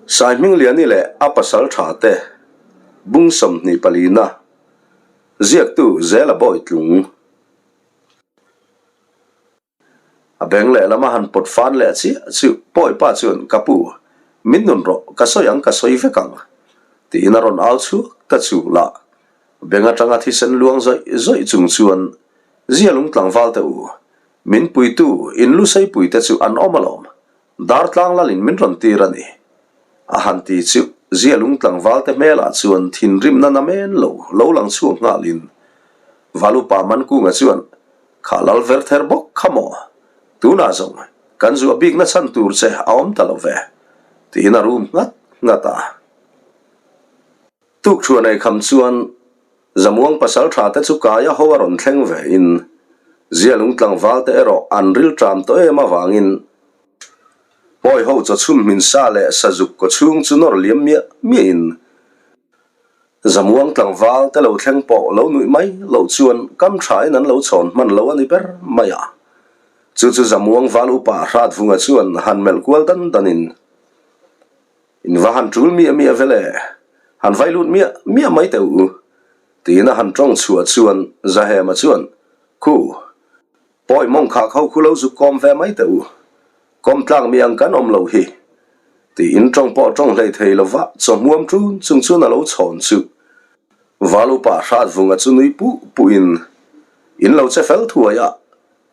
Saihmingliani leh a pasal tha te bung 24 na ziaktu Zela Bawitlung. A beng lehlam a han pawt fan leh chiah chu Pawipa chuan ka pu, min nun rawh, ka sawi ang ka sawi vek ang tiin a rawn au chhuak ta chul a. Beng atanga thisen luang zawih zawih chung chuan Zialung tlangval te u, min puitu in luseipui te chu an awm alawm, Dartlang lalin min rawn tir a ni. A han ti chu Zialung tlangvalte hmelah chuan thinrimna namen lo lo lang chhuak nghalin Valupa Mankunga chuan, Kha lal ver ther bawk kha maw? Tunah zawng kan zuah bikna chhan tur che a awm ta lo ve, tiin a rum nghat nghat a. Tukṭhuan ei kham chuan Zamuang pasalṭha te chu kaia ho a rawn thleng ve in, Zialung tlangval te erawh an ril ṭam tawh em avangin Pawi ho chaw chhum hmin sa leh sazuk kaw chhung chu nawr liam miah miah in Zamuang tlangval te lo thleng pawh lo nuih mai loh chuan kam ṭha in an lo chhawn hman lo a ni ber mai a. Chu chu Zamuang val upa Hratvunga chuan han melh kual dan dan in, In va han tul miah miah vel e, han vai lut miah miah mai teh u, tiin a han tawng chhuah chuan Zahema chuan, Khu, pawi mawng khak ho khu lo zuk kawm ve mai teh u, kawm tlak mi ang kan awm lo hi, tiin tawng pawh tawng hlei thei lova chawhmuam tun chung chuan a lo chhawn chu. Valupa Hratvunga chu nui puh puhin, In lo che fel thuai a,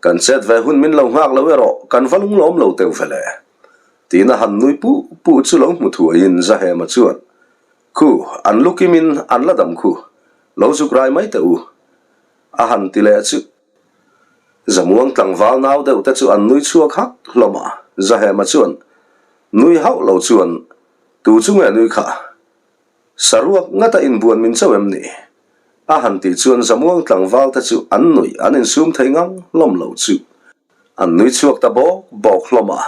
Kan chet ve hun min lo nghak lo erawh kan va lunglawm lo teuh ve le. Tiin a han nui puh puh chu lo hmu thuaiin Zahema chuan, Khu, an lu kimin an la dam khu, lo zuk rai mai teh u. A han ti leh chu. Zamuang tlangval nau deuh te chu an nui chhuak hak hlawm a, Zahema chuan, Nui hauh lo chuan, tu chu nge nui kha? Saruak ngata inbuan min chauh em ni? A han tih chuan Zamuang tlangval te chu an nuih an insum thei ngang hlawm lo chu an nui chhuak ta bawk bawk hlawm a.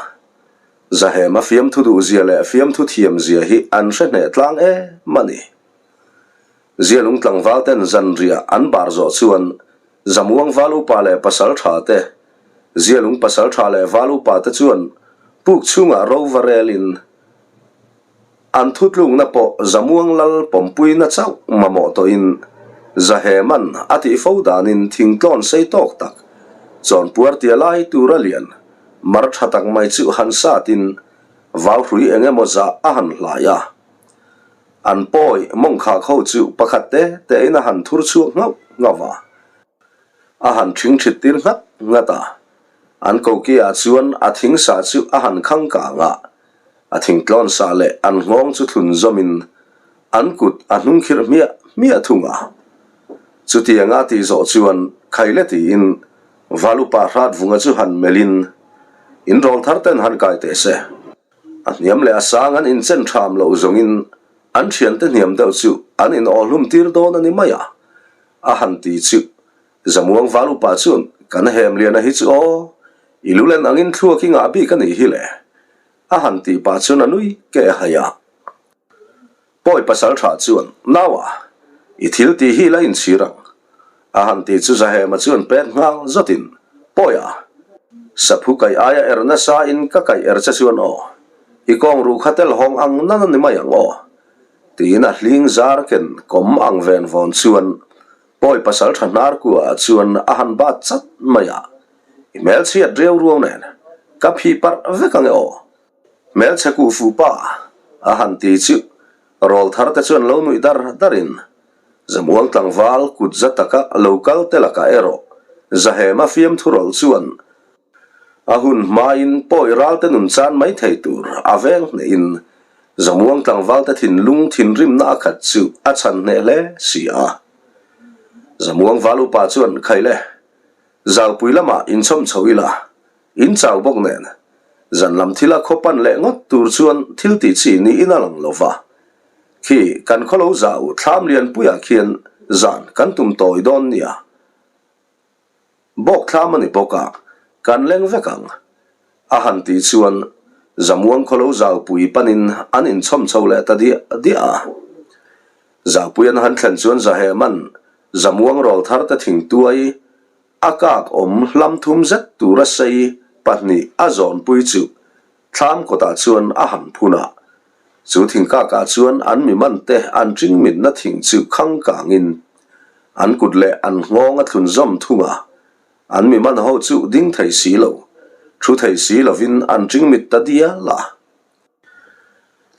Zahema fiamthu duh zia leh fiamthu thiam zia hi an hre hneh tlang em a ni. Zialung tlangval ten zanriah an bar zawh chuan Zamuang val upa leh pasal tha te, Zialung pasal tha leh val upa te chuan puk chhungah ro va relin, An thutlukna pawh Zamuang Lal pawmpuina chauh mamawh tawhin Zahema'n a tih fo danin thingtlawn sei tawk tak chawnpuar tia lai tura lian mar tha tak mai chu han satin vauhrui eng emaw zah a han hlai a. An pawi mawngkhak ho chu pakhat te tein a han thur chhuak nghauh nghauh a, a han thingthit tir nghat nghat a. An kokiah chuan a thingsa chu a han khang kang a, A thingtlawn sa leh an nghawng chu thlun zawmin an kut a hnung khirh hmiah hmiah thung a. Chutianga tih zawh chuan Khaile tiin Valupa Hratvunga chu han melhin, In rawl thar ten han kai teh se. A hniam leh a sang an inchen tham loh zawngin an thiante hniam deuh chu an inawhlum tir dawn a ni mai a, a han ti chu Zamuang Valupa chuan kan Hemliana hi chu aw, i lulen angin thluak i ngah bik a nih hi le. A han tih pah chuan a nui keh hai a. Pawi pasal tha chuan, Naua, i thil tih hi la inchhir ang. A han tih chu Zahema chuan pek nghal zatin, Pawia, saphu kaih aia er nasa in ka kaih er che chuan aw, i kawng ruh kha tel hawng ang nan a ni mai ang aw. Tiin a hling zar ken kawm ang ven vawn chuan Pawi pasal tha hnar kuaah chuan a han bat chat mai a. I hmelchhiat riau ruau nen ka phih parh vek ange aw. Hmelchhe kuh fuh pa a han ti chu rawl thar te chuan lo nuih dar dar in Zamuang tlangval kut za taka lo kal te lakah erawh Zahema fiamthu rawlh chuan a hun hmain pawi ral te nun chan mai thei tur a veng hneh in Zamuang tlangval te thinlung thinrimna a khat chu a chhan hneh hle si a. Zamuang val upa chuan Khaile Zalpui lamah inchawm chho ila, in chau bawk nen, zan lam thila khaw pan leh ngawt tur chuan thil tih chi niin a lang lo va. Khi kan khaw lo zau thlam lianpuiah khian zan kan tum tawi dawn nia. Bawk thlam a ni bawk a, kan leng vek ang. A han tih chuan Zamuang khaw lo zaupui panin an inchawm chho leh ta diah diah a. Zaupui an han thlen chuan Zahema'n Zamuang rawl thar te thingtuai a kak awm hlam thum zet tura sei pahnih a zawnpui chu thlam kawtah chuan a han phun a. Chu thingkakah chuan an mi mante an ṭingmitna thing chu khang kangin an kut leh an nghawng a thlun zawm thung a. An mi man ho chu ding thei si lo, thu thei si lovin an ṭingmit ta dial a.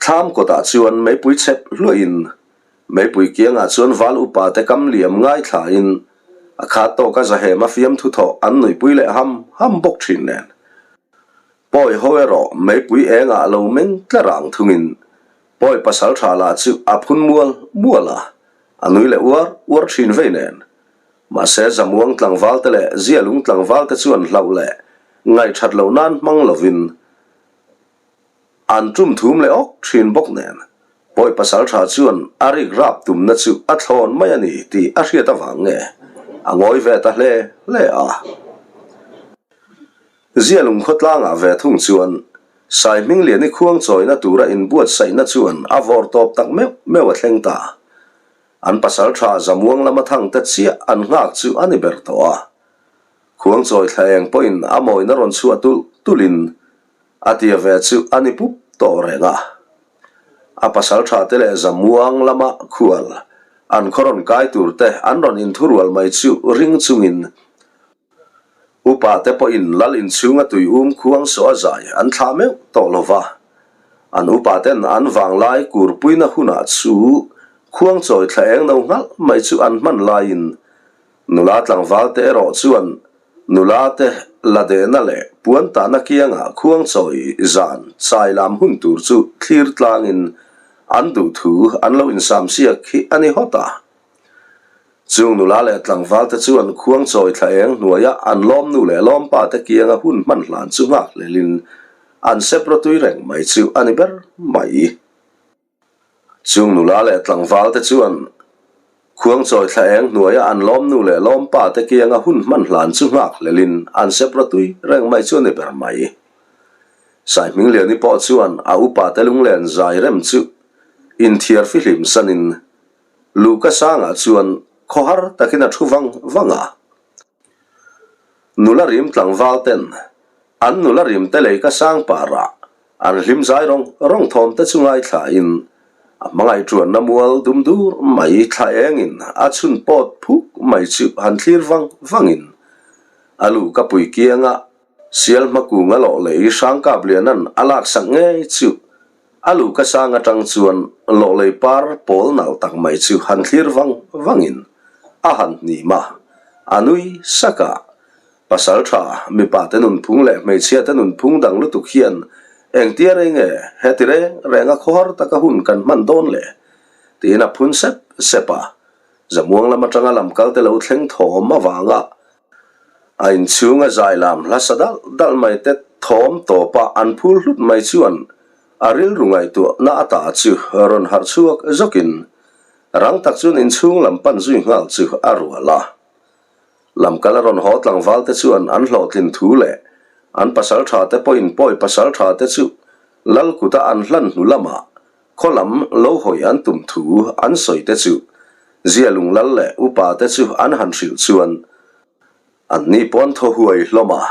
Thlam kawtah chuan meipui chep hluahin meipui kiangah chuan val upa te kam liam ngaithlain a khat tawka zahema fiamthu thawh an nuihpui leh ham ham bawk thin nen. Pawi ho erawh meipui engah lo meng tla rang thungin pawi pasal tha lah chu a phun mual mual a, a nui leh uar uar thin vei nen. Mahse Zamuang tlangval te leh Zialung tlangval te chuan hlauh leh ngaihthat loh nan hmang lovin An tum thum leh awk thin bawk nen, Pawi pasal tha chuan a rik rap tumna chu a thlawn mai a ni tih a hriat avang nge a ngawi ve ta hle hle a. Zialung khawtlangah ve thung chuan Saihmingliani khuang chawina tura inbuatsaihna chuan a vawr tawp tak meuh meuh a thleng ta. An pasal tha Zamuang lama thangte chiah an nghak chu a ni ber tawh a. Khuang chawi thla eng pawhin a mawina rawn chhuah tulh tulhin A tia ve chu a ni pup tawh reng a. A pasal tha te leh Zamuang lama khual an khaw rawn kai tur te an rawn inthurual mai chu ring chungin upa te pawhin lal inchhunga tui um khuang sawh a zai an thlah meuh tawh lo va. An upa ten an vanglai kurpuina hunah chu khuang chawi thla eng no nghalh mai chu an hman laiin nula tlangval te erawh chuan Nula te la dehna leh puan tahna kiangah khuangchawi zan chai lam hun tur chu thlir tlangin an duh thu an lo insam siak hi a ni hawt a. Chung nula leh tlangval te chuan khuangchawi thla eng hnuaia an lawmnu leh lawmpa te kianga hun hman hlan chu nghak hlelin an sep rawtui reng mai chu a ni ber mai. Chung nula leh tlangval te chuan khuangchawi thla eng hnuaia an lawmnu leh lawmpa te kianga hun hman hlan chu nghak hlelin an sep rawtui reng mai chu a ni ber mai. Saihmingliani pawh chuan a upa te lunglen zai rem chu inthiar fihlim sanin luhka sangah chuan khawhar takin a thu vang vang a. Nula rim tlangval ten an nula rim te lei ka sang parah An hlim zai rawng rawng thawm te chu ngaithlain a hmangaih ṭuanna mual dum dur mai thla engin a chhun pawt phuk mai chu han thlir vang vangin a lu ka pui kianga sial hma kunga lawh lei Hrangkap Lianan a laksak ngei chu a lu ka sang atang chuan lawh lei par pawl nalh tak mai chu han thlir vang vangin a han hnim a, a nui sak a. Pasal tha, mipa te nunphung leh hmeichhia te nunphung dang lutuk hian engtia rei nge heti reng renga khawhar taka hun kan hman dawn le? tiin a phun sep sep a. Zamuang lam atanga lamkal te lo thleng thawm avanga a inchhunga zai lam hla sa dalh dalh mai te thawm tawpa an phul hlut mai chuan a rilru ngaihtuahna ata chu rawn harh chhuak zawkin rang tak chuan inchhung lam pan zui nghal chu a rual a. Lamkal a rawn haw tlangval te chuan an hlawhtlin thu leh an pasal tha te pawhin pawi pasal tha te chu lal kuta an hlan hnu lamah khaw lam lo hawi an tum thu an sawi te chu Zialung lal leh upa te chu an han hrilh chuan an ni pawn thaw huai hlawm a.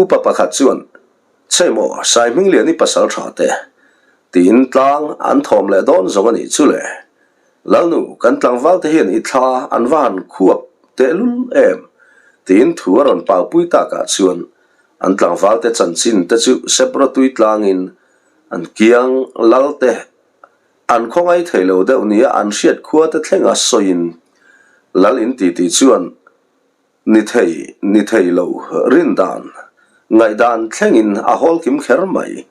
Upa pakhat chuan, Chhe maw, Saihmingliani pasal tha te, tiin tlang an thawm leh dawn zawng a nih chu le. Lalnu, kan tlangval te hian i thla an va han khuap tehlul em? tiin thu a rawn paupui takah chuan an tlangval te chanchin te chu Seprawtui tlangin an kiang lal te an khawngaih thei lo deuh nia an hriat khua te thlenga sawiin lal in titi chuan Ni thei, ni thei lo, rin dan, ngaihdan thlengin a hawl kim kher mai.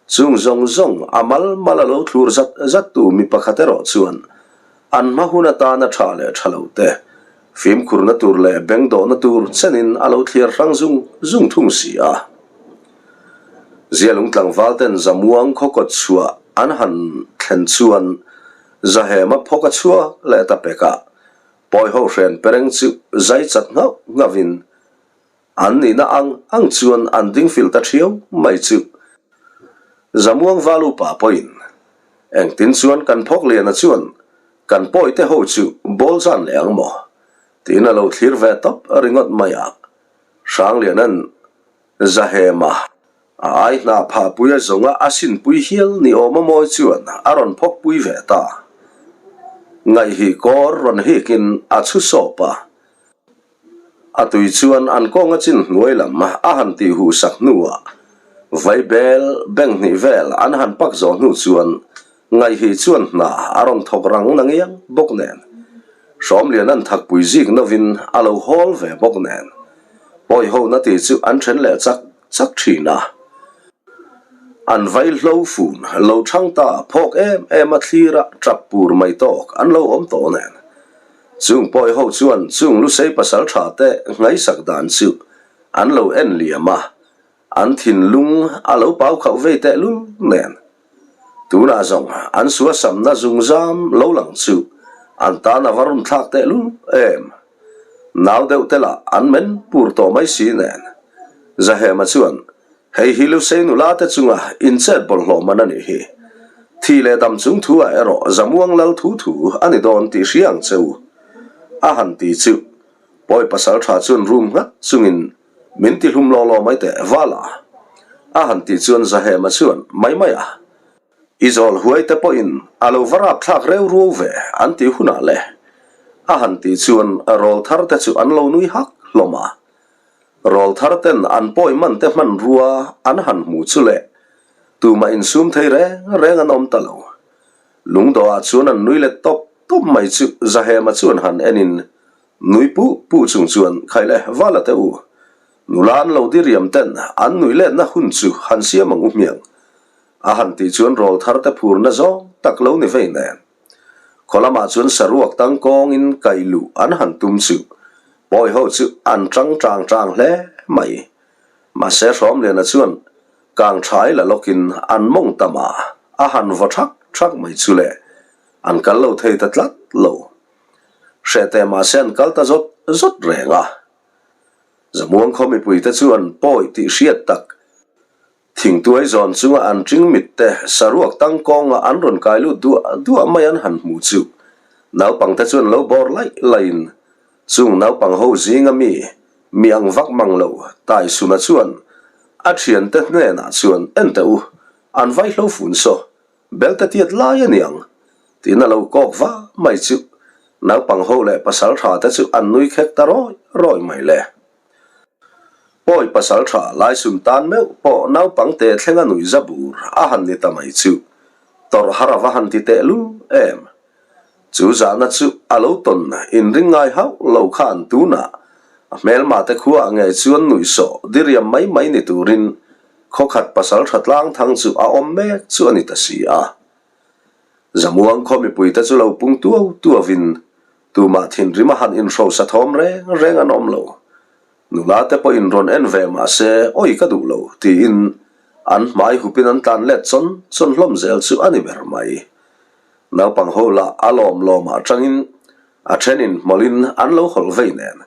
Chung zawng zawng a mal mal a lo thlur zat zat tu mi pakhat erawh chuan an hma hun atana tha leh tha lo te, fimkhurna tur leh bengdawhna tur chenin a lo thliar hrang zung zung thung si a. Zialung tlangval ten Zamuang khawkawt chhuah an han thlen chuan Zahema phawk a chhuak leh ta pek a, Pawi ho hren pereng chu zai chat nghauh nghauhin an nihna ang ang chuan an ding fil ta thiau mai chu. Zamuang Valu pa pawhin engtin chuan kan phawk liana chuan kan pawi te ho chu bawl zan leh ang maw? tiin a lo thlir ve tawp ringawt mai a. Hrangliana'n Zahema. A ai hna phahpui a zawnga a sinpui hial ni awm a mawi chuan a rawn phawkpui ve ta. Ngaihhi kawr rawn hikin a chhu sawp a. A tui chuan an kawnga chin hnuai lam a han tih huh sak hnuah vaibel bank hnih vel an han pak zawh hnu chuan Ngaihhi chuan hna a rawn thawk rang na ngiang bawk nen Hrawmlian an thakpui zik novin a lo hawl ve bawk nen pawi ho na tih chu an then leh chak chak thin a. An vaihlo fun lo chhang ta phawk em em a thlira tap pur mai tawk an lo awm tawh nen Chung pawi ho chuan chung Lusei pasal tha te ngaihsak dan chu an lo en liam a, an thinlung a lo pau khauh vei teh lul nen. Tunah zawng an suasamna zungzam lo lang chu an tan a va run thlak teh lul em. Nau deuh te lah an men pur tawh mai si nen. Zahema chuan Hei hi Lusei nula te chunga inchet bawlhhlawh man a nih hi. Thi leh dam chung thu ah erawh Zamuang lal thu thu a ni dawn tih hria ang che u. A han ti chu. Pawi pasal tha chuan room nghat chungin min ti hlum law law mai teh val a. A han tih chuan Zahema chuan mai mai a. I zawl huai te pawhin a lo va rap thlak reu ruau ve an tih hunah le. A han tih chuan rawlthar te chu an lo nui hak hlawm a. Rawl thar ten an pawi man te hmanrua an han hmu chu leh tumah insum thei reng reng an awm ta lo. Lungdawhah chuan an nui let tawp tawp mai chu Zahema chuan han enin nui puh puh chung chuan Khai le Vala te u, nula an lo diriam ten an nui letna hun chu han siam ang u hmiang a han tih chuan rawl thar te phurna zawng tak lo ni vei nen. Khaw lamah chuan saruak tangkawngin kaih luh an han tum chu pawi ho chu an tang tang tang hle mai. Mahse Hrawmliana chuan kang thai la lawkin an mawng tam a, a han vaw thak thak mai chu le an kal lo thei ta tlat lo. Hreh teh mahse an kal ta zawt zawt reng a. Zamuang khaw mipuite chuan pawi tih hriat tak Thingtuai zawn chunga an ṭing mit te saruak tangkawnga an rawn kai lut duah duah mai an han hmu chu naupangte chuan lo bawr laih laihin chung naupang ho zinga mi mi ang vak mang lo Taisuna chuan a ṭhiante hnenah chuan en teh u, an vaihlo fun saw, belte tiat lai a niang tiin a lo kawk va mai chu naupang ho leh pasal ṭha te chu an nui khek ta rawi rawi mai le. Pawi pasal tha Laisun tan meuh pawh naupang te thlenga nui za bur a han ni ta mai chu tawrh har a va han ti teh lul em. Chu zahna chu a lo tawn inring ngai hauh lo khan tunah a hmelma te khuaah ngei chuan nuihsawh diriam mai mai ni turin khawkhat pasal tha tlang thang chu a awm mek chu a ni ta si a. Zamuang khaw mipuite chu lo pung tuau tuauin Tumah thinrim a han inhrosa thawm reng reng an awm lo. Nula te pawhin rawn en ve mah se, Awi ka duh lo, tiin an hmai hupin an tlan let chawn chawn hlawm zel chu a ni ber mai. Naupang ho lah a lawm lawmah atangin a thenin hmawlhin an lo hawlh vei nen.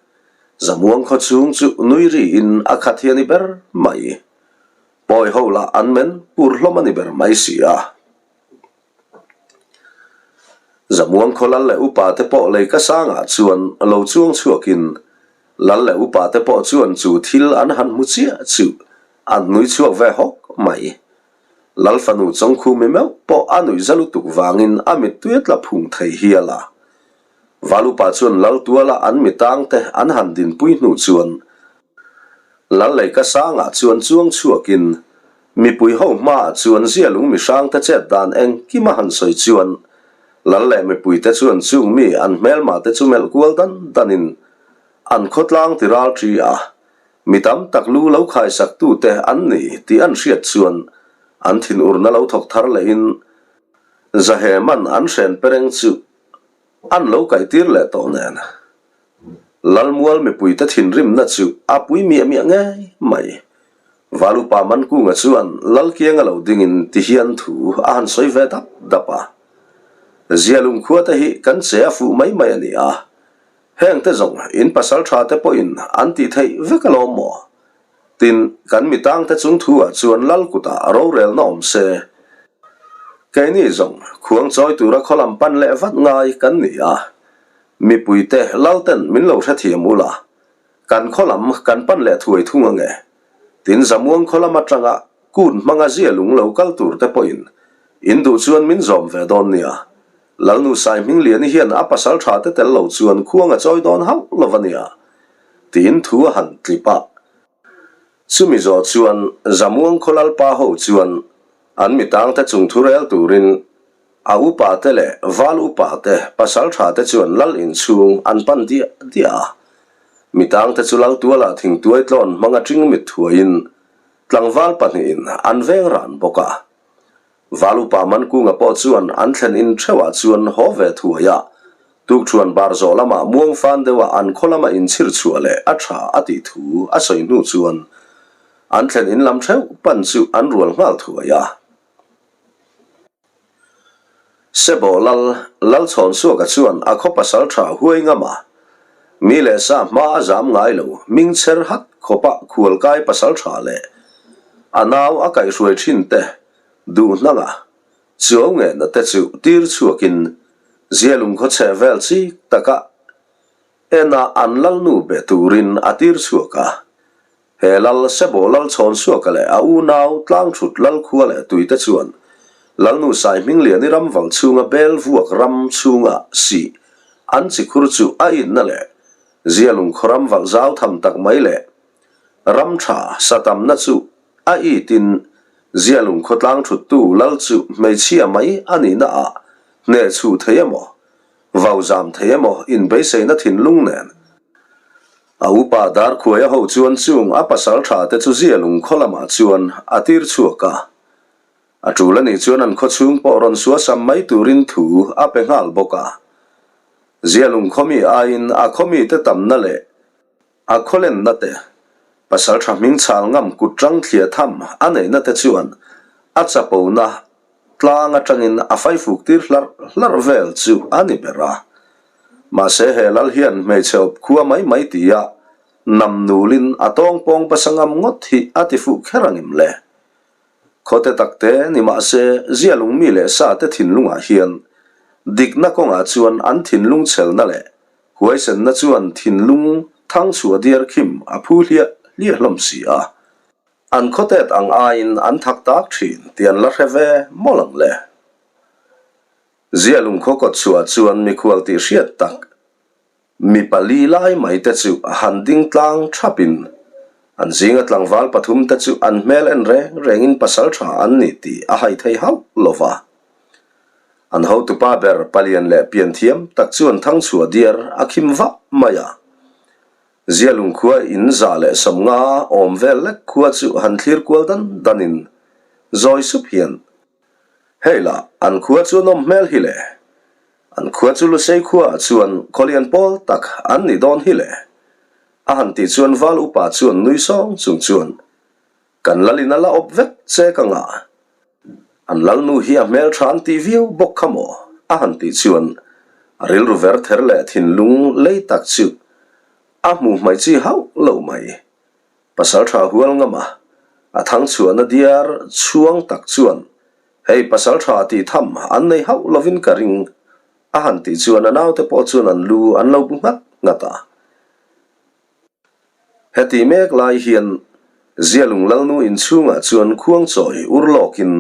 Zamuang khaw chhung chu nui riin a khat hi a ni ber mai. Pawi ho lah an men pur hlawm a ni ber mai si a. Zamuang khaw lal leh upa te pawh lei ka sangah chuan lo chuang chhuakin lal leh upa te pawh chuan chu thil an han hmu chiah chu an nui chhuak ve hawk mai. Lal fanu Chawngkhumi meuh pawh a nuih za lutuk vangin a mittui a tla phung thei hial a. Val upa chuan lal tuala an mitang te an han dinpui hnu chuan Lal lei ka sangah chuan chuang chhuakin mipui ho hmaah chuan zialung mihrangte chet dan engkim a han sawi chuan Lal leh mipuite chuan chung mi an hmelma te chu melh kual dan danin an khawtlang ti ral ṭi a, mi tam tak lu lo khaisak tute an ni tih an hriat chuan an thinurna lo thawk thar lehin Zaheman an hren pereng chu an lo kaihtir leh tawh nen. Lalmual mipuite thinrimna chu a pui miah miah ngei mai. Valupa Mankunga chuan Lalkianga lo dingin ti hian thu a han sawi ve dap dap a. Zialung khuate hi kan che a fuh mai mai a ni a, hengte zawng in pasal tha te pawhin an tih theih vek alawm maw? Tin, kan mitangte chung thu ah chuan Lal kutah rorelna awm se. Keini zawng khuang chawi tura khaw lam pan leh vat ngai kan ni a, Mipuite Lalten min lo hrethiam ula, kan khaw lam kan pan leh thuai thung ange. Tin, Zamuang khaw lam atanga. Kut hmanga zia lung lo kal tur te pawhin in duh chuan min zawm ve dawn nia. Lalnu Saihmingliani hian a pasal tha te tel lo chuan khuang a chawi dawn hauh lo va nia, tiin thu a han tlip a. Chumi zawh chuan Zamuang khaw lalpa ho chuan an mitangte chung thu rel turin a upa te leh val upa te pasal tha te chuan lal inchhung an pan diah diah a. Mitangte chu lal tualah thingtuai tlawn hmanga ṭing mit thuaiin Tlangval pahnihin an veng ran bawk a. Val upa Mankunga pawh chuan an thlen in theuhah chuan haw ve thuai a, tukṭhuan bar zawh lamah muang fan deuha an khaw lama inchhir chhuah leh a ṭha a tih thu a sawi hnu chuan an thlen in lam theuh pan chu an rual nghal thuai a. Sebawh lal, Lalchhawnsuaka chuan a khaw pasal tha huai ngam a, mi leh sa hma a zam ngai lo, hming chher hat khawpa khualkai pasal tha leh a nau a kaihhruai thin te duh hnanga chuau ngehna te chu tir chhuakin zialung khaw chhe vel chik taka ena an lalnu be turin a tir chhuak a. He lal Sebawh lal Chhawnsuaka leh a unau Tlangthut lal khua leh tuite chuan Lalnu Saihmingliani ram val chhunga bel vuak ram chhunga sih an chi khur chu a inna leh Zialung khaw ram valh zau tham tak mai leh ram tha sa tamna chu a itin Zialung khaw Tlangthuttu lal chu hmeichhia mai a nihna ah hneh chhuh thei emaw vau zam thei emaw inbeiseina thinlung nen A upa Darkhuaia ho chuan chung a pasal tha te chu zia lung khaw lamah chuan a tir chhuak a. A tul a nih chuan an khaw chhung pawh rawn suasam mai turin thu a pe nghal bawk a. Zia lung khaw mi aiin a khaw mite tamna leh a khaw lenna te, pasal tha hming chhal ngam kut tang thliah tham a neihna te chuan a chapona Tlang atangin a faifuk tir hlarh hlarh vel chu a ni ber a. Mahse he lal hian hmeichhe awp khua mai mai tia nam nulin a tawng pawng basa ngam ngawt hi a ti fuh kher angem le? Khawte takte ni mahse zialung mi leh sa te thinlungah hian dikna kawngah chuan an thinlung chhelna leh huaisenna chuan thinlung thangchhuah diar khim a phu hliah hliah hlawm si a. An khawtet ang aiin an thak tak thin tih an la hre ve mawlh ang le. Zialung khaw kawt chhuah chuan mikhual tih hriat tak mi pali lai mai te chu han ding tlang thapin an zinga tlangval pathum te chu an hmel en reng rengin pasal tha an ni tih a hai thei hauh lo va. An hotupa ber palian leh pianthiam tak chuan thangchhuah diar a khim vah mai a. Zialung khua in 150 awm vel lek khua chu han thlir kual dan danin zawi sup hian, Hei lah, an khua chu an awm hmel hi le. An khua chu Lusei khuaah chuan khawlian pawl tak an nih dawn hi le. A han tih chuan val upa chuan nui sawng chung chuan, Kan lalin a la awp vek che ka ngah. An lalnu hi a hmel tha an tih viau bawk kha maw? a han tih chuan a rilru ver ther leh thinlung lei tak chu a hmuh hmaih chi hauh lo mai. Pasal tha hual ngam a, a thang chhuahna diar chhuang tak chuan hei pasal tha tih tham an nei hauh lovin ka ring a han tih chuan a naute pawh chuan an lu an lo bu nghat nghat a. Heti mek lai hian Zialung Lalnu inchhungah chuan khuangchawi ur lawkin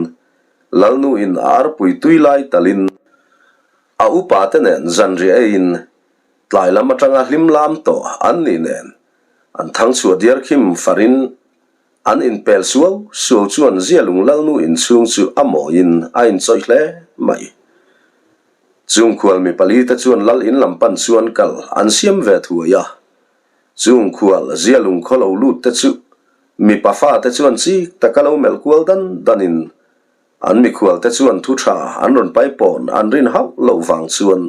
Lalnu in a arpui tui lai talin a upa te nen zanriah eiin tlai lam atanga hlim lam tawh an nih nen an thangchhuah diar khim farin an inpel suau suau chuan Zialung Lalnu inchhung chu a mawiin a inchawih hle mai. Chung khual mi pali te chuan Lal in lam pan chuan kal an siam ve thuai a. Chung khual zialung khaw lo lut te chu mipa fate chuan chik taka lo melh kual dan danin an mikhual te chuan thu tha an rawn pai pawn an rin hauh loh vang chuan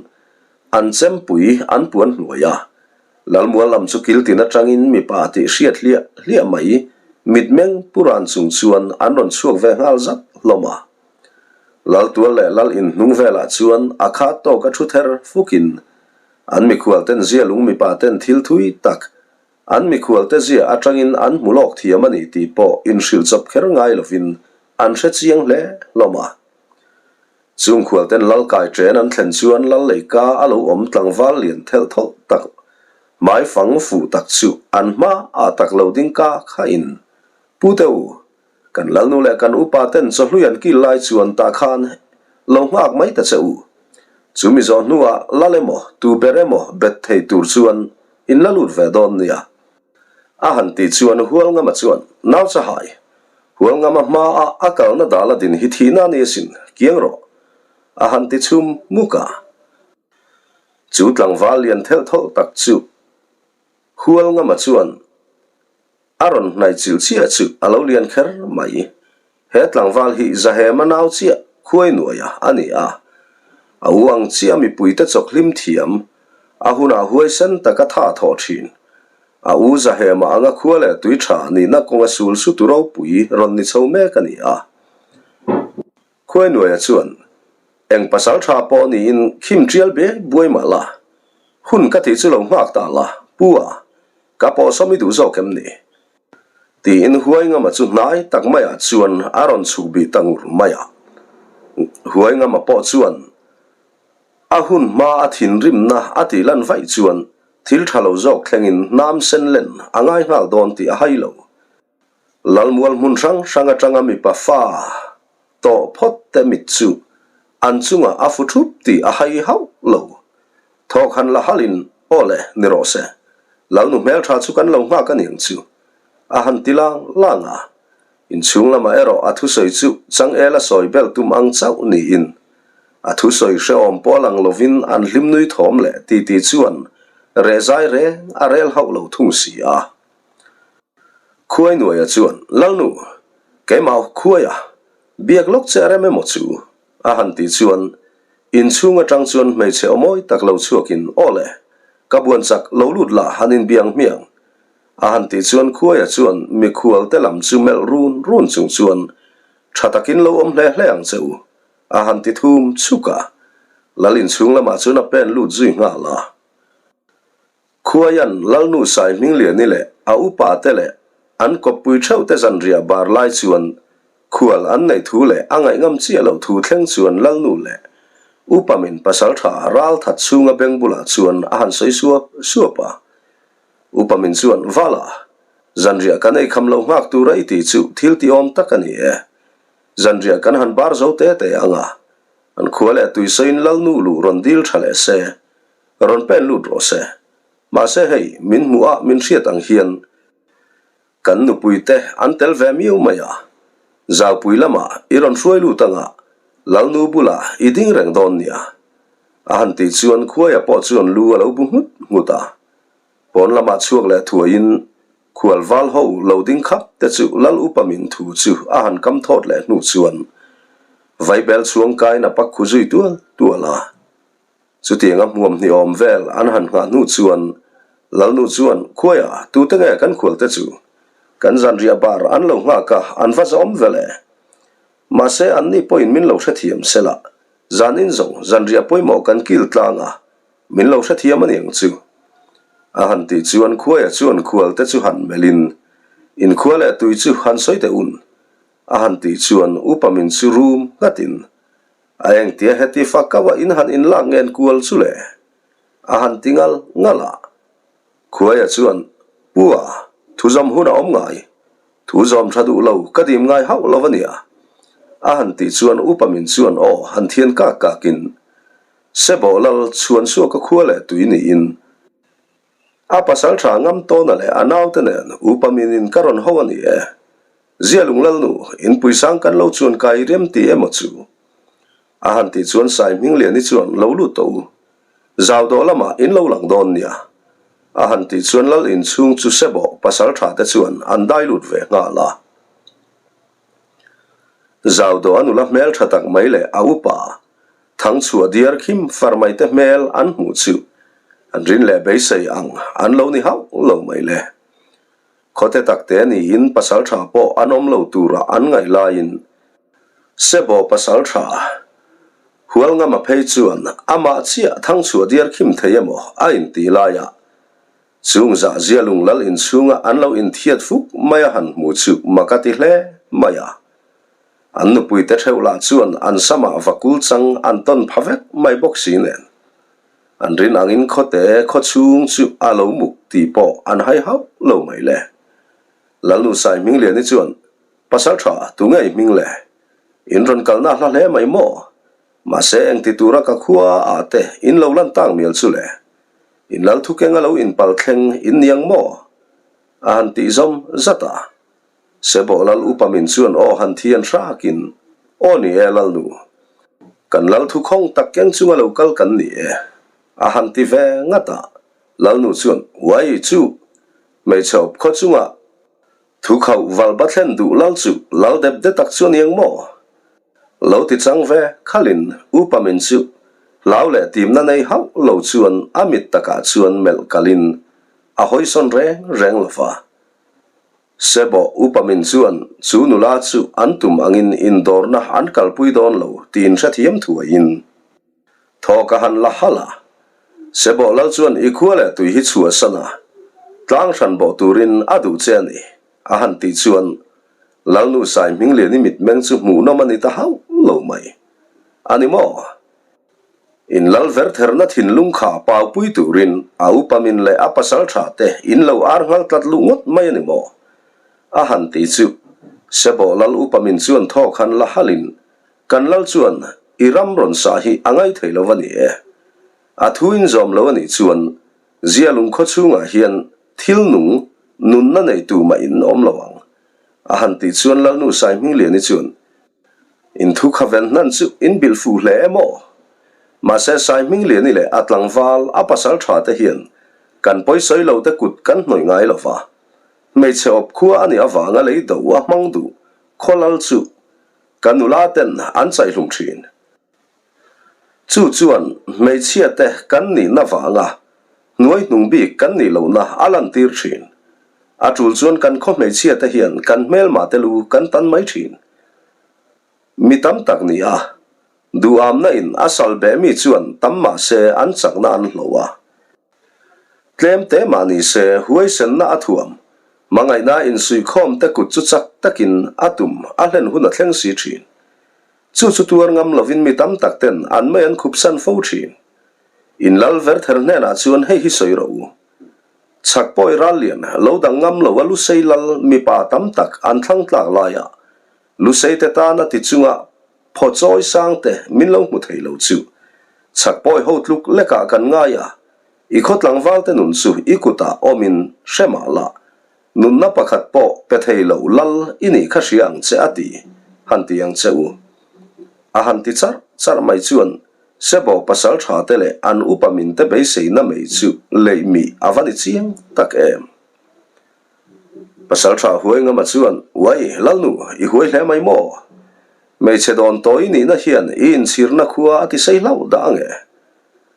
an chempui an puan hnuai a. Lalmual lam chu kiltin atangin mipa tih hriat hliah hliah mai mitmeng pu ran chung chuan an rawn chhuak ve nghal zat hlawm a. Laltual leh lal inhnung velah chuan a khat tawka thu ther fukin An mikhual ten zia lung mipa ten thil thui tak an mikhual te zia atangin an hmu lawk thiam a ni tih pawh inhrilh chawp kher ngai lovin an hre chiang hle hlawm a. Chung khual ten lal kai chen an thlen chuan lal leika a lo awm tlangval lian thelh thawlh tak hmai fang fuh tak chu an hma ah tak lo ding ka kha in Pu te u! Kan Lalnu leh kan upa ten chawhlui an kil lai chuan tah khan lo nghak mai ta che u. Chu mi zawh hnuah lal emaw tu ber emaw bet thei tur chuan in la lut ve dawn nia. A han tih chuan Hualngama chuan, Nau chahai, Hualngama hmaah a kalna dal a din hi thihna a ni asin, kiang rawh. A han ti chhum muk a. Chu tlangval lian thelh thawlh tak chu Hualngama chuan A rawn hnaih chilh chiah chu a lo lian kher mai. He tlangval hi Zahema nau chiah khuai nuaia a ni a. A u ang chiah mipuite chawk hlim thiam, a hunah huaisen taka tha thawh thin. A u Zahema anga khua leh tui tha nihna kawnga sul su tu ropui rawn ni chho mek a ni a. Khuai nuaia chuan, Eng pasal tha pawh niin khim tial be buai mah la, hun ka tih chu lo nghak ta la, pu a, Ka pawhsawm i duh zawk em ni? Tiin Huaingama chu hnai tak maiah chuan a rawn chhuk bih ta ngur mai a. Huaingama pawh chuan a hun hma a thinrimna a tih lan vaih chuan thil tha lo zawk thlengin hnam sen len a ngai nghal dawn tih a hai lo. Lalmual hmun hrang hrang atanga mipa fa tawh phawt te mit chu an chungah a fu thup tih a hai hauh lo. Thawk han la halin, Aw le, ni rawh se. Lalnu hmeltha chu kan lo nghak a niang chu. A han ti lang lang a. Inchhung lamah erawh a thusawi chu changel a sawi bel tum ang chauh niin a thusawi hrehawm pawh a lang lovin an hlim nui thawm leh titi chuan rehzai reng a rel hauh lo thung si a. Khuainuaia chuan, Lalnu, keimah Khuaia, biak lawk che a rem emaw chu? a han tih chuan inchhung atang chuan hmeichhe aw mawi tak lo chhuakin, Aw le, ka buan chak lo lut la han inbiang hmiang, a han tih chuan Khuaia chuan mikhual te lam chu melh run run chung chuan, Tha takin lo awm hle hle ang che u, a han ti thum chuk a. Lal inchhung lamah chuan a pen lut zui nghal a. Khuaian Lalnu Sai Hmingliani leh a upa te leh an kawppui theuh te zanriah bar lai chuan khual an neih thu leh a ngaihngam chiah loh thu thleng chuan Lalnu leh upa min pasal tha ral that chhunga beng bulah chuan a han sawi suap suap a. Upa min chuan, Vala, zanriah kan ei kham lo nghak tura i tih chu thil ti awm tak a ni e. Zanriah kan han bar zo te te ang a. An khua leh tuisawiin Lalnu luh rawn dil tha leh se. Rawn pen lut rawh se. Mahse hei, min hmuh a min hriat ang hian kan nupui te an tel ve miau mai a. Zaupui lamah i rawn hruai lut anga Lalnu bulah i ding reng dawn nia. A han tih chuan Khuaia pawh chuan lu a lo bu nghut nghut a. Pawn lamah chhuak leh thuaiin khual val ho lo ding khap te chu Lal upa min thu chu a han kam thawt leh hnu chuan Vaibel chhuang kaiin a pak khu zui tual tual a. Chutianga hmuam hniawm vel an han nghah hnu chuan Lalnu chuan, Khuaia, tute nge kan khualte chu? Kan zanriah bar an lo nghak a, an va zawm vel e. Mahse, anni pawhin min lo hrethiam sela, zanin zawng zanriah pawimawh kan kil tlang a, min lo hrethiam a niang chu. A han tih chuan Khuaia chuan khualte chu han melhin, Inkhua leh tui chu han sawi teh un. A han tih chuan upa min chu rum nghatin, A engtia heti fak kau a in han inlak ngen kual chu le? A han ti ngal ngal a. Khuaia chuan, Pu a, thu zawm hun a awm ngai. Thu zawm tha duh lo, ka dim ngai hauh lo a nia. A han tih chuan upa min chuan aw han thian kak kakin, Sebawh lal chhuan suak a khua leh tui niin a pasal tha ngam tawna leh a naute nen upa minin ka rawn ho a ni e. Zialung Lalnu, inpui sang kan lo chuan kai rem ti emaw chu? A han tih chuan Sai Hmingliani chuan lo lut tawh u. Zau dawh lamah in lo lang dawn nia. A han tih chuan Lal inchhung chu Sebawh pasal tha te chuan an dai lut ve nghal a. Zau dawh a nula hmel tha tak mai leh a upa Thangchhuah diar khim far mai te hmel an hmuh chu an rin leh beisei ang an lo ni hauh lo mai le. Khawte takte niin pasaltha pawh an awm lo tura an ngaih laiin Sebawh pasaltha Hualngama phei chuan amah chiah thangchhuah diar khim thei emaw a intih laiah chung zah zialung lal inchhunga an lo inthiat fuk mai a han hmu chu mak a ti hle mai a. An nupuite theuh lah chuan an samah vakul chang an tawn pha vek mai bawk si nen. An rin angin khawte khaw chhung chu a lo muk tih pawh an hai hauh lo mai le. Lalnu Saihmingliani chuan. Pasalṭha, tunge i hming le? In rawn kalna hla hle mai maw? Mahse engti tura ka khua ah te in lo lan tak mial chu le? In lal thukeng a lo inpal thleng in niang maw? A han tih zawm zat a. Sebawh lal upa min chuan aw han thian hrakin, Aw ni e lalnu, kan lal thukhawng tak keng chunga lo kal kan ni e, a han ti ve ngat a. Lalnu chuan, Uai chu, hmeichhe awp khaw chungah Thu khauh valba thlen duh lal chu lal dep de tak chu a ni ang maw? Lo ti chang ve khalin upa min chu hlau leh timna nei hauh lo chuan a mit takah chuan melh kalin a hawisawn reng reng lo va. Sebawh upa min chuan chu nula chu an tum angin indawrna an kalpui dawn lo tiin hrethiam thuaiin Thaw ka han la halh a, Sebawh lal chuan i khua leh tui hi chhuahsan a, tlang hran bawh turin a duh che a ni, a han tih chuan Lalnu Sai Hmingliani mitmeng chu hmuhnawm a ni ta hauh lo mai. A ni maw? In lal vertherna thinlung kha paupui turin a upa min leh a pasal tha te in lo ar nghal tlat luh ngawt mai a ni maw? A han ti chu Sebawh lal upa min chuan thaw khan la halhin Kan lal chuan i ram rawn sah hi a ngai thei lo a ni e. A thu in zawm lo a nih chuan Zialung khaw chhungah hian thil nung nunna nei tu mah in awm lo ang. A han tih chuan Lalnu Saihmingliani chuan in thu kha ven hnan chu in bilh fuh hle em aw. Mahse Saihmingliani leh a tlangval a pasal tha te hian kan pawisawi lo te kut kan hnawih ngai lo va. Hmeichhe awp khua a nih avanga lei do a hmang duh khaw lal chu Ka nula ten an chaihlum thin. Chu chuan hmeichhia te kan nihna vanga hnuai hnung bik kan nih lohna a lantir thin. A tul chuan kan khaw hmeichhia te hian kan hmelma te lu kan tan mai thin. Mi tam tak ni a, duhamna in a sal beh mi chuan tam mah se an chakna an hlo a. Tlem te mah ni se huaisenna a thuam Hmangaihna insuihkhawm te kut chu chak takin a tum a hlen hun a thleng si thin. Chu chu tuar ngam lovin mi tam tak ten an mei an khupsan fo thin. In lal verther hnenah chuan hei hi sawi rawh u. Chhak pawi ral lian lo dang ngam lo a Lusei lal mipa tam tak an thlang tlak laia Lusei te tan a ti chunga phaw chawi sang te min lo hmu thei lo chu chhak pawi ho tluk lekah kan ngai a, I khaw tlangval te nun chu i kutah awmin hre mah la, nunna pakhat pawh pe thei lo lal i nih kha hria ang che a ti, han ti ang che u. A han ti charh charh mai chuan Sebo pasal tha te leh an upa min te beiseina mai chu leih mih a va ni chiang tak em. Pasal tha huai ngama chuan, Uai, Lalnu, i huai hle mai maw? Hmeichhe dawn tawi nihna hian i inchhirna khua a ti sei hlauh dah ange.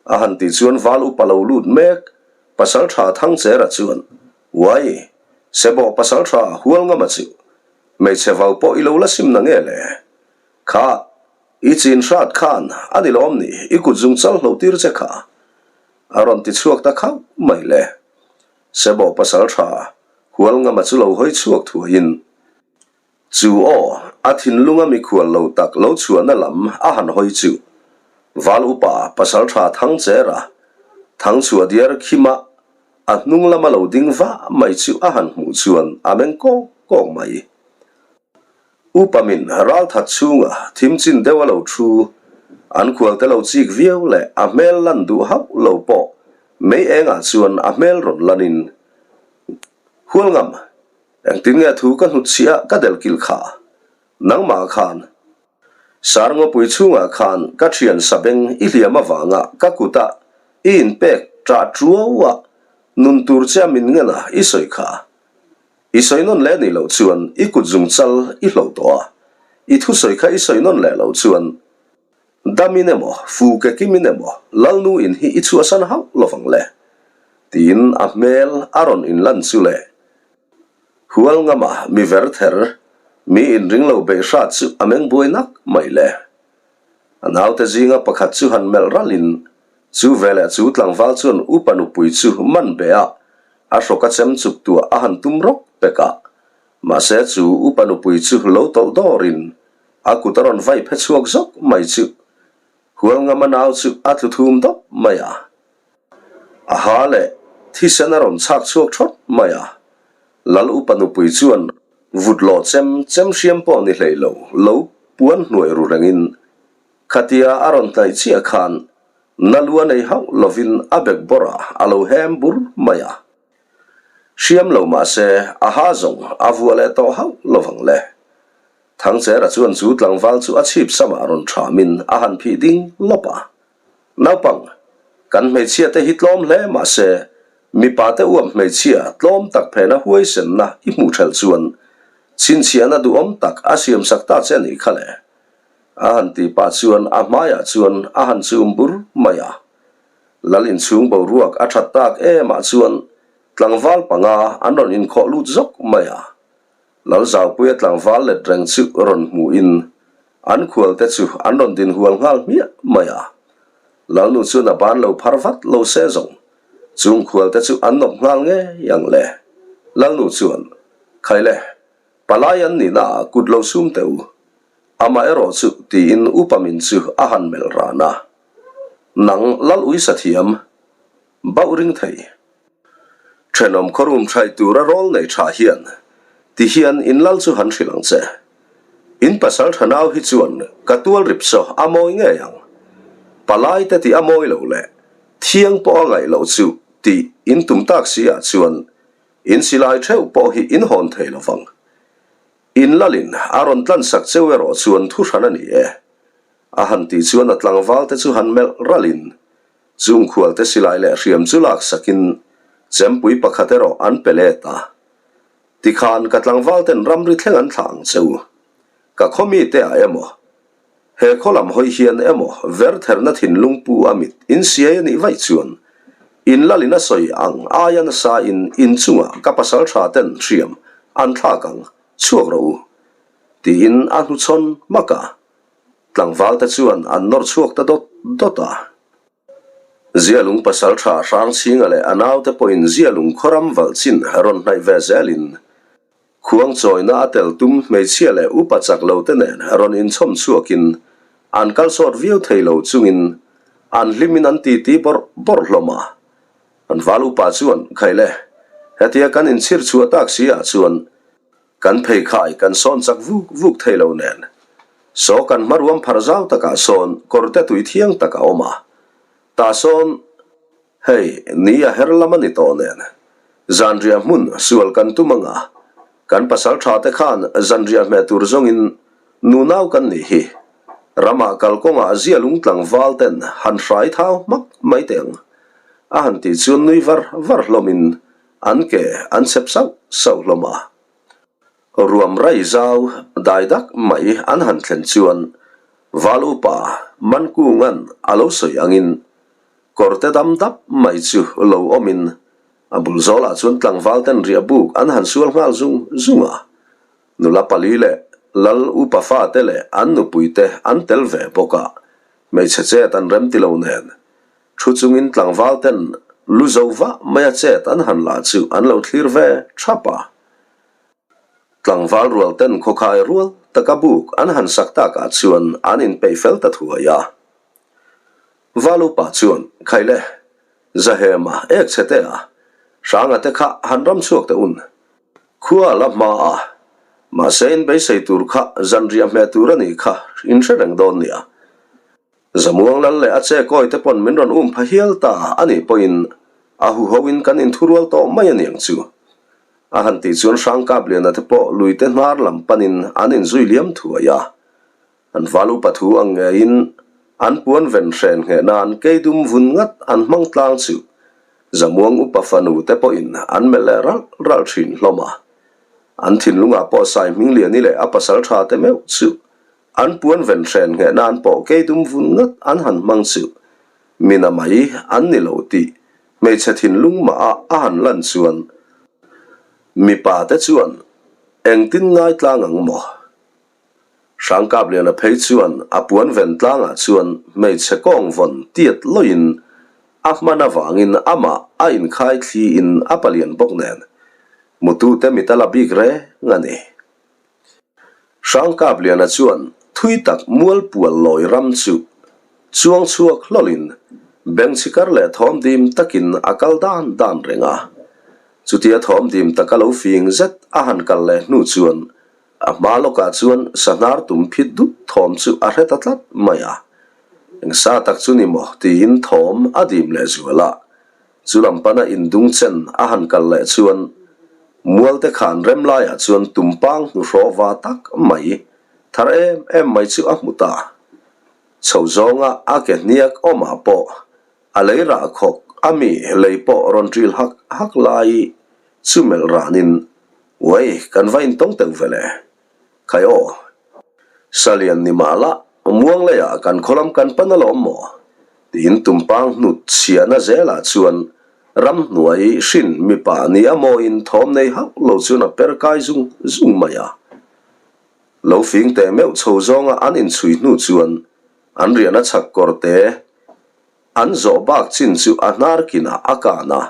A han tih chuan val upa lo lut mek pasal tha Thangchera chuan, Uai, Sebawh pasal tha hual ngama chu, hmeichhe vau pawh i lo la sim na nge le? Kha, i chin hrat khan a ni lawm ni i kut zung chal hlo tir che kha? A rawn ti chhuak ta khauh mai le. Sebawh pasal tha hual ngama chu lo hawi chhuak thuaiin, Chu aw, a thinlunga mikhual lo tak lo chhuahna lam a han hawi chu. Val upa pasaltha Thangchera, Thangchhuah diar khima a hnung lama lo ding vah mai chu a han hmuh chuan a meng kawk kawk mai. Upa min ralthat chhunga thim chin deuh a lo thu, an khualte lo chik viau leh a hmel lan duh hauh lo pawh mei engah chuan a hmel rawn lanin Hualngam Engtin nge thu ka hnut chhiah ka del kil kha? Nangmah khan Sarngawpui chhungah khan ka thian sabeng i hliam avanga ka kuta i inpek ṭah ṭuau a, nun tur che a min ngen a i sawi kha. I sawi nawn leh nih loh chuan i kut zung chal i hloh tawh a, i thusawi kha i sawi nawn leh loh chuan Damin emaw, fu ke kimin emaw, Lalnu in hi i chhuahsan hauh lovang le? Tiin a hmel a rawn inlan chu le. Hualngama mi ver ther, mi inring lo beih hrat chu a meng buai nak mai le. A naute zinga pakhat chu han melh ralhin, chu veleh chu tlangval chuan upa nupui chu man be a, a hrawk a chem chuk tuah a han tum rawk pek a. Mahse chu upa nupui chu lo tawlh dawrin A kut a rawn vai phe chhuak zawk mai chu Hualngama nau chu a tlu thum dawp mai a. A ha leh thisen a rawn chhak chhuak thawt mai a. Lal upa nupui chuan. Vut lawh chem chem hriam pawh ni hlei lo, lo puan hnuai ru rengin khatia a rawn tlaih chiah khan na lu a nei hauh lovin a bek bawrah a lo hem bur mai a. Hriam lo mah se a ha zawng a vuah leh tawh hauh lovang le. Thangchera chuan chu tlangval chu a chhip samah rawn thamin a han phih ding lawp a. Naupang, kan hmeichhia te hi tlawm hle mah se mipa te uap hmeichhia tlawm tak phena huaisenna i hmuh thelh chuan chhinchhiahna duhawm tak a siamsak ta che anih kha le. A han ti pah chuan a hmaiah chuan a han chum bur mai a. Lal inchhung boruak a that tak emah chuan tlangval panga an rawn inkhawh lut zawk mai a. Lalzaupuia tlangval let reng chu rawn hmuhin an khualte chu an rawn din hual nghal hmiah mai a. Lalnu chuan a ban lo phar vat lo se zawng chung khualte chu an nawp nghal ngei ang le. Lalnu chuan, Khaile, palai an nihna ah kut lo sum teh u. Amah erawh chu tiin upa min chu a han melh ran a. Nang Lal uisa thiam, bauh ring thei. Thenawm khawrum thaih tura rawl nei tha hian ti hian in lal chu han hrilh ang che. In pasal tha nau hi chuan ka tual rip saw a mawi ngei ang. Palai te tih a mawi lo leh thiang pawh a ngaih loh chu tih in tum tak si ah chuan in silai theuh pawh hi in hawn thei lo vang. In lalin a rawn tlansak cheu erawh chuan thu hran a ni e. A han tih chuan a tlangval te chu han melh ralhin Chung khualte silai leh hriam chu laksakin chempui pakhat erawh an pe let a. Tikhan ka tlangvalten ramri thleng an thlah ang che u. Ka khaw mite ah emaw, he khaw lam hawi hian emaw vertherna thinlung pu a mit in siai a nih vaih chuan in lalin a sawi ang aia nasa in in chungah ka pasal tha ten hriam an thlak ang, chhuak rawh u. Tiin a hnuchhawn hmak a. Tlangvalte chuan an nawr chhuak ta dawt dawt a. Zialung pasal tha Hrangchhinga leh a naute pawhin Zialung khawram valh chin rawn hnaih ve zelin khuang chawina a tel tum hmeichhia leh upa chak lo te nen rawn inchhawm chhuakin an kal sawt viau thei lo chungin an hlimin an titi bawrh bawrh hlawm a. An val upa chuan, Khaile, hetia kan inchhir chhuah tak si ah chuan Kan pheikhai kan sawn chak vuk vuk thei lo nen. Saw kan hmaruam phar zau takah sawn kawrte tui thiang tak a awm a. Tah sawn, hei, ni a her lam a ni tawh nen. Zanriah hmun sual kan tum anga, kan pasal tha te khan zanriah hmeh tur zawngin nunau kan nih hi. Ramah kalkawngah zia lungtlang val ten han hrai thau hmak mai teh ang. A han tih chuan nui var var hlawmin An ke an chep sauh sauh hlawm a. Ruam rai zau dai dak mai an han thlen chuan Val upa Mankunga'n a lo sawi angin kawrte dam dap mai chu lo awmin a bul zawlah chuan tlangval ten riah buk an han sual nghal zung zung a. Nula pali leh Lal upa fate leh an nupuite an tel ve bawk a, hmeichhe chet an remti lo nen Thu chungin tlangval ten lu zo vah mai a chet an han lah chu an lo thlir ve thap a. Tlangval rual ten khawkhai rual taka buk an han sak takah chuan an inpeih fel ta thuai a. Val upa chuan, Khaile, Zahema, ek chhe te a, Hranga te kha han ram chhuak teh un. Khua a la hma a, mahse in beisei tur kha zanriah hmeh tur a nih kha in hre reng dawn nia. Zamuang lal leh a che kawi te pawn min rawn um pha hial ta a nih pawhin a huho in kan inthurual tawh mai a niang chu. A han tih chuan Hrangkapliana te pawh lui te hnar lam panin an inzui liam thuai a. An val upa thu ang ngeiin an puan ven hren ngheh nan keidum vun ngat an hmang tlang chu Zamuang upa fanu te pawhin an melh leh ralh ralh thin hlawm a. An thinlungah pawh Saihmingliani leh a pasal tha te meuh chu An puan ven hren ngheh nan pawh keidum vun ngat an han hmang chu mina mai an ni lo tih hmeichhe thinlung mah a a han lan chuan mipa te chuan engtin ngai tlang ang maw? Hrangkapliana phei chuan a puan ven tlangah chuan hmeichhe kawng vawn tiat lawiin a hman avangin amah a inkhai thliin a palian bawk nen mutute mit a la bik reng a ni. Hrangkapliana chuan thui tak mualpual lawi ram chu chuang chhuak hlawlin bengchhi kar leh thawm dim takin a kal dan dan reng a. Chutia thawm dim taka lo fing zet a han kal leh hnu chuan a hma lawkah chuan sahnar tum phit dut thawm chu a hre ta tlat mai a. Eng sa tak chu ni maw tiin thawm a dim leh zual a. Chu lam pana indung chen a han kal leh chuan mualte khan rem laiah chuan tumpang hnuhraw va tak mai thar em em mai chu a hmu ta. Chho zawnga a ke hniak awmah pawh A lei rah khawk a mi lei pawh rawn ṭil hak hak lai chu melh ranin, Uai, kan va intawng teuh ve le. Khai aw, Salian ni mah la, muang leiah kan khawlam kan pan alawm maw? tiin tumpang hnut chhiahna zelah chuan ramhnuai hrin mipa ni a mawiin thawm nei hauh lo chuan a per kai zung zung mai a. Lo fing teh meuh chho zawnga an inchhui hnu chuan an riahna chhak kawr te An zawh bak chin chu a hnar kinah a kan a,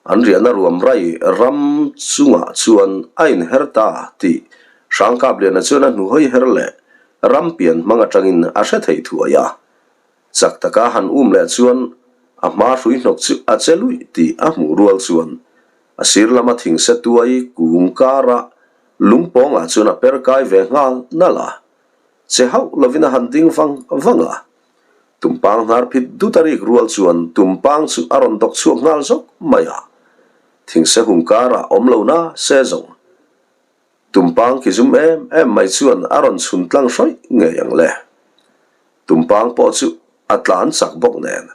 an riahna ruam rai ram chungah chuan a inher ta tih Hrangkapliana chuan a hnuhawi her leh ram pian hmang atangin a hre thei thuai a. Chak taka han um leh chuan a hma hrui hnawk chu a che luih tih a hmuh rual chuan a sir lama thingse tuai kung kara lungpawngah chuan a per kai ve nghal nalh a, che hauh lovin a han ding vang vang a. Tumpang hnar phit dut a rik rual chuan tumpang chu a rawn dawk chhuak nghal zawk mai a. Thingse hung karah awm lo na se zawng. Tumpang ki zum em em mai chuan a rawn chhun tlang hrawih ngei ang le. Tumpang pawh chu a tlan chak bawk nen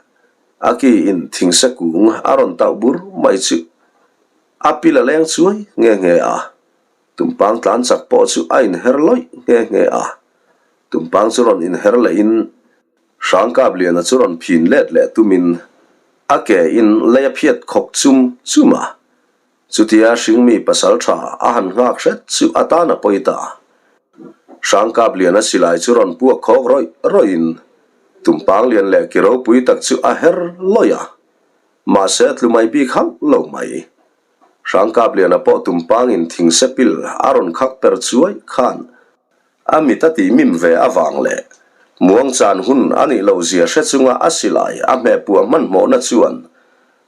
a ki in thingse kung a rawn tauh bur mai chu a pil a leng chuai nghe nghe a. Tumpang tlan chak pawh chu a inher lawih nghe nghe a. Tumpang chu rawn inher lehin Hrangkapliana chu rawn phin let leh tumin a ke in lei a phiat khawk chum chum a. Chutia hringmi pasal tha a han nghak hret chu a tan a pawi ta. Hrangkapliana silai chu rawn puak khawk rawih rawih in Tumpang lian leh ki ropui tak chu a her lawih a. Mahse a tlu mai bik hauh lo mai. Hrangkapliana pawh tumpangin thingsepil a rawn khak per chuai khan a mit a tih mim ve avang leh muangchan hun a nih loh zia hre chunga a silai a hmehpuah hmanhmawhna chuan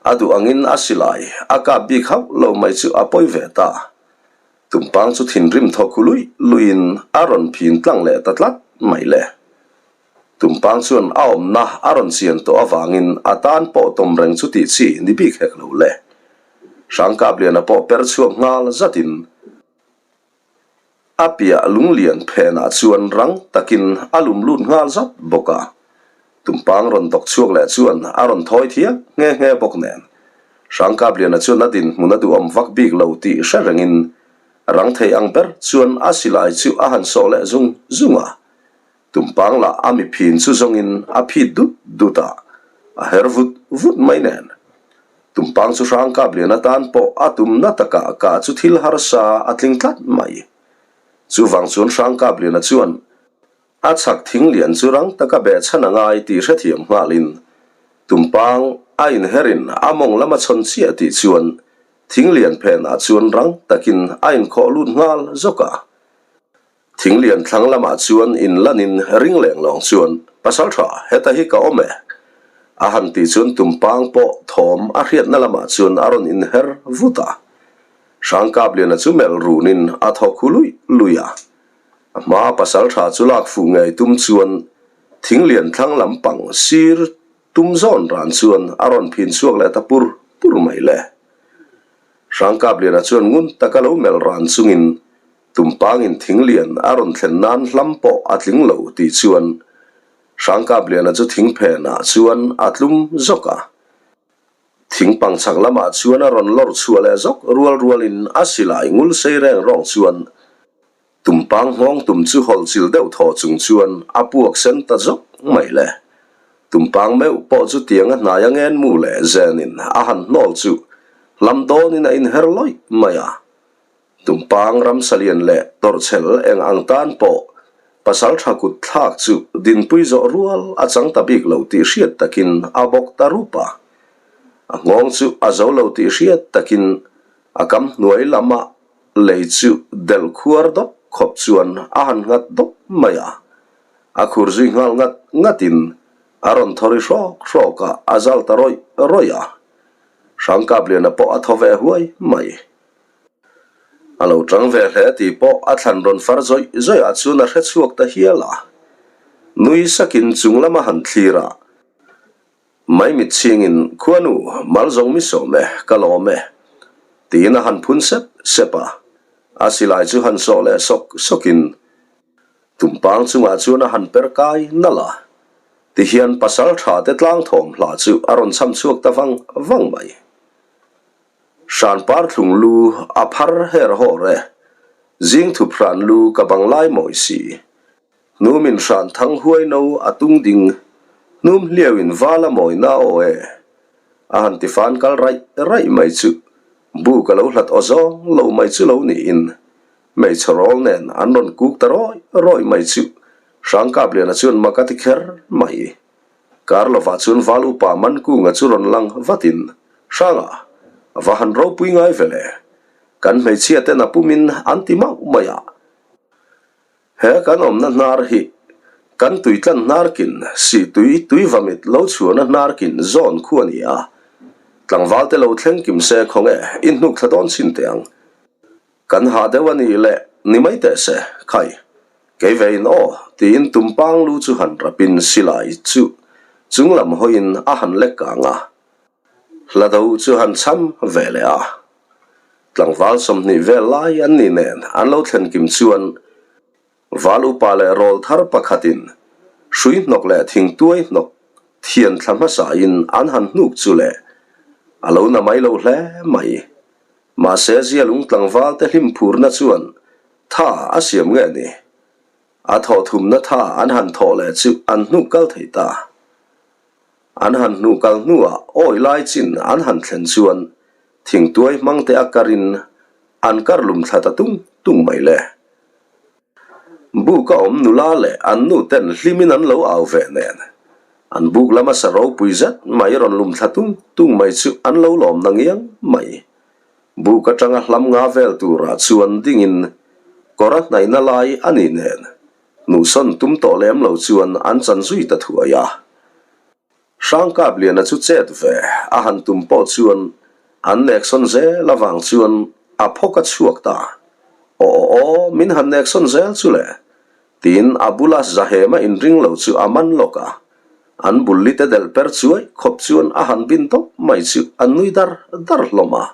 a duh angin a silai a kap bik hauh lo mai chu a pawi ve ta. Tumpang chu thinrim thaw khu luih luihin a rawn phin tlang leh ta tlat mai le. Tumpang chuan a awmna a rawn chian tawh avangin a tan pawh tawm reng chu tih chi ni bik hek lo le. Hrangkapliana pawh per chhuak nghal zatin a piah lunglian phenah chuan rang takin a lum lut nghal zat bawk a. Tumpang rawn dawk chhuak leh chuan a rawn thawi thiam nghe nghe bawk nen. Hrangkapliana chuan a dinhmun a duhawm vak bik lo tih hre rengin rang thei ang ber chuan a silai chu a han sawh leh zung zung a. Tumpang lah a mi phin chu zawngin a phit dut dut a, a her vut vut mai nen. Tumpang chu hrang kap lian atan pawh a tumna takah kah chu thil harsa a tling tlat mai. Chuvang chuan hrang kap liana chuan a chhak thing lian chu rang taka behchhan a ngai tih hrethiam nghalin Tumpang a inherin a mawng lam a chhawn chiah tih chuan thing lian phenah chuan rang takin a inkhawh lut nghal zawk a. Thinglian thlang lamah chuan in lanin ring leng lawng chuan, Pasal tha, heta hi ka awm e. A han tih chuan tumpang pawh thawm a hriatna lamah chuan a rawn inher vut a. Hrangkapliana chu melh runin a thaw khu luih luih a. A hmaa pasal tha chu lak fuh ngei tum chuan thinglian thlang lampang sir tum zawn ran chuan a rawn phin chhuak leh ta pur pur mai le. Hrangkapliana chuan ngun taka lo melh ran chungin Tumpangin thinglian a rawn thlen nan hlam pawh a tling lo tih chuan Hrangkapliana chu thing phenah chuan a tlum zawk a. Thing pang chhak lamah chuan a rawn lawr chhuah leh zawk rual rualin a silai ngul sei reng rawng chuan Tumpang nghawng tum chu hawlh chil deuh thaw chung chuan a puak sen ta zawk mai le. Tumpang meuh pawh chu tiang a hnai a ngen mu leh zenin a han hnawl chu hlam dawnin a inher lawih mai a. Tumpang ramsalian leh tawrhchhel eng ang tan pawh pasal tha kut thlak chu dinpui zawh rual a chang ta bik lo tih hriat takin a bawk ta rup a. A nghawng chu a zo lo tih hriat takin a kam hnuai lama lei chu delh khuar dawp khawp chuan a han nghat dawp mai a. A khur zui nghal ngat ngatin a rawn thaw ri hrawk hrawk a, a zal ta rawih rawih a. Hrangkapliana pawh a thaw ve huai mai. A lo tang ve hle tih pawh a thlan rawn far zawih zawih ah chuan a hre chhuak ta hial a. Nui sakin chung lama han thlir a, Maimit chhingin khuanu mal zawng mi sawm e, ka lawm e, tiin a han phun sep sep a. A silai chu han sawh leh sawk sawkin tumpang chungah chuan a han per kai nalh a. Tihian pasal tha te tlang thawm hla chu a rawn cham chhuak ta vang vang mai. Hranpar thlung lu a phar her hawr e. Zing thup hran lu ka bang lai mawi si. Hnum in hran thang huai no a tung ding. Hnum hliau in val a mawi na aw e. A han ti fan kal raih raih mai chu. Buk a lo hlat aw zawng lo mai chu lo niin. Hmeichhe rawl nen an rawn kuk ta rawih rawih mai chu. Hrangkapliana chuan mak a ti kher mai. Kar lovah chuan val upa Mankunga chu rawn lang vatin, Hranga, a va han ropui ngai ve le. Kan hmeichhia ten a pumin an ti mauh mai a. He kan awmna hnar hi kan tuitlan hnarkin sihtui tuivamit lo chhuahna hnarkin zawn khu a ni a. Tlangval te lo thleng kim se khawnge i hnuk thla dawn chhin teh ang. Kan hah deuh a nih leh ni mai teh se, khai, kei ve in aw, tiin tumpang lu chu han rapin silai chu chung lam hawiin a han lek kang a, hla do chu han cham ve leh a. Tlangval 20 vel lai an nih nen an lo thlen kim chuan Val upa leh rawl thar pakhatin hrui hnawk leh thingtuai hnawk thian thla hmasain an han hnuk chu le, a lo na mai lo hle mai. Mahse zialung tlangval te hlim phurna chuan tha a siam nge ni? A thawh thumna tha an han thawh leh chu an hnuk kal thei ta. An han hnuh kal hnuah awi lai chin an han thlen chuan thingtuai hmang te a karin an kar lum thla ta tung tung mai le. Buk a awm nula leh an nu ten hlimin an lo au ve nen an buk lama sa ropui zet mai rawn lum thla tung tung mai chu an lo lawm na ngiang mai. Buk atanga hlam nga vel turah chuan dingin kawr a hnaihna lai a ni nen Hnuhsawn tum tawh lem lo chuan an chan zui ta thuai a. Hrangkapliana chu chet ve a han tum pawh chuan an neksawn zel avang chuan a phawk a chhuak ta. Aw aw aw, min han neksawn zel chu le, tiin a bula Zahema inring lo chu a man lawk a. An bul lite delh per chuai khawp chuan a han bin tawp mai chu an nui dar dar hlawm a.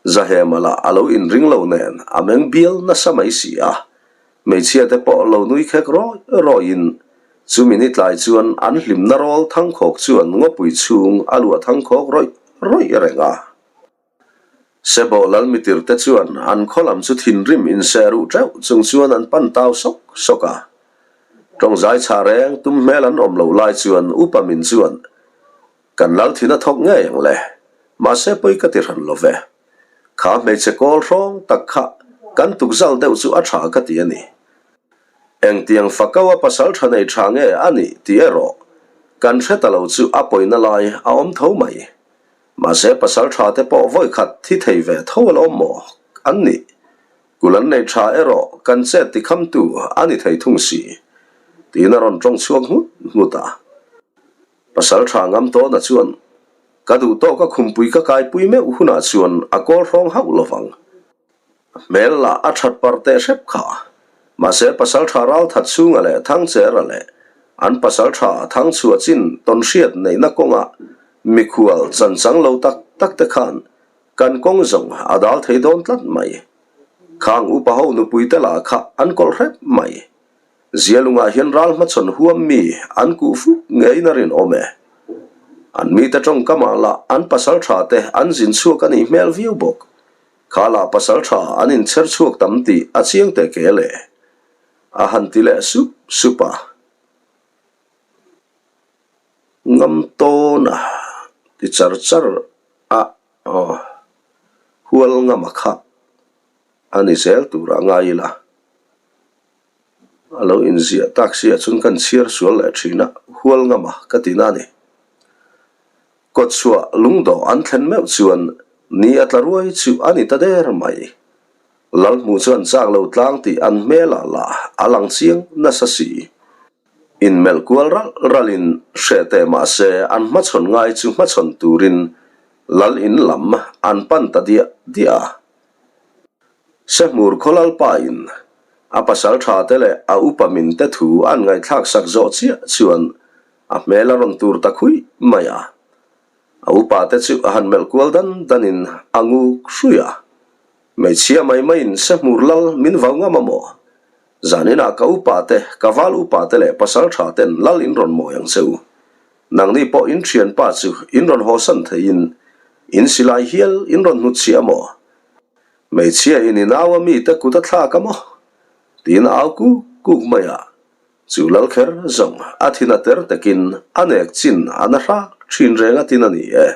Zahema lah a lo inring lo nen a meng bial nasa mai si a. Hmeichhia te pawh lo nui khek rawih rawihin chumi ni tlai chuan an hlimna rawl thangkhawk chuan ngawpui chhung a luah thangkhawk rawih rawih reng a. Sebawh Lalmitir te chuan an khaw lam chu thinrim inseh ruh teuh chung chuan an pan tau sawk sawk a. Tawngzai chhah reng tum hmel an awm loh lai chuan upa min chuan kan lal thin a thawk ngei ang le, mahse pawi ka ti hran lo ve. Kha hmeichhe kawl hrawng tak kha kan tukzal deuh chu a tha ka ti a ni. Engtiang fakau a pasal tha nei tha nge a nih tih erawh kan hre ta lo chu a pawina lai a awm tho mai. Mahse pasal tha te pawh vawikhat thi thei ve tho alawm maw an nih. Kul an nei tha erawh kan chet tikhamtu a ni thei thung si tiin a rawn tawng chhuak nghut nghut a. Pasal tha ngam tawna chuan Ka duh tawk a khumpui ka kaipui meuh hunah chuan a kawl hrawng hauh lo vang. A hmel lah a that par teh hrep kha. Mahse pasal tha ral that chhunga leh Thangchera leh an pasal tha Thangchhuah chin tawn hriat neihna kawngah mikhual chanchang lo tak tak te khan kan kawng zawng a dal thei dawn tlat mai. Khang upa ho nupui te lah kha an kawlh hrep mai. Zialungah hian ral hmachhawn huam mi an kuh fuk ngeiin a rinawm e. An mite tawngkamah lah an pasal tha te an zin chhuak a nih hmel viau bawk. Kha lah pasal tha an inchher chhuak tam tih a chiang teh ke le. A han ti leh sup sup a. Ngam tawn a ti char char a, aw hual ngam a kha a ni zel tur a ngai ila. A lo inziah tak si ah chuan kan chhiar sual leh thin a, hual ngam a ka ti na a ni. Kawtchhuah lungdawh an thlen meuh chuan ni a tla ruai chu a ni ta der mai. Lalhmuh chuan chak lo tlang tih an hmel ah lah a lang chiang nasa si. Inmelh kual ralh ralhin hreh teh mahse an hmachhawn ngai chu hmachhawn turin. Lal in lam an pan ta diah diah a. Sehmur khaw lalpa in a pasal tha te leh a upa min te thu an ngaihthlak sak zawh chiah chuan a hmel a rawn tur ta khuih mai a. A upa te chu a han melh kual dan dan in a nguk hruih a. Hmeichhia mai mai in Sehmur lal min vau ngam a maw? Zaninah ka upa te, ka val upa te leh pasal tha ten lal in rawn mawi ang che u. Nangni pawh in thianpa chu in rawn hawsan theiin in silai hial in rawn hnutchhiah a maw? Hmeichhia in i nau a mite kut a thlak a maw? Tiin a au kuk kuk mai a, chu lal kher zawng a thin a ter takin a nek chin a na hrâk thin reng a tin a ni e.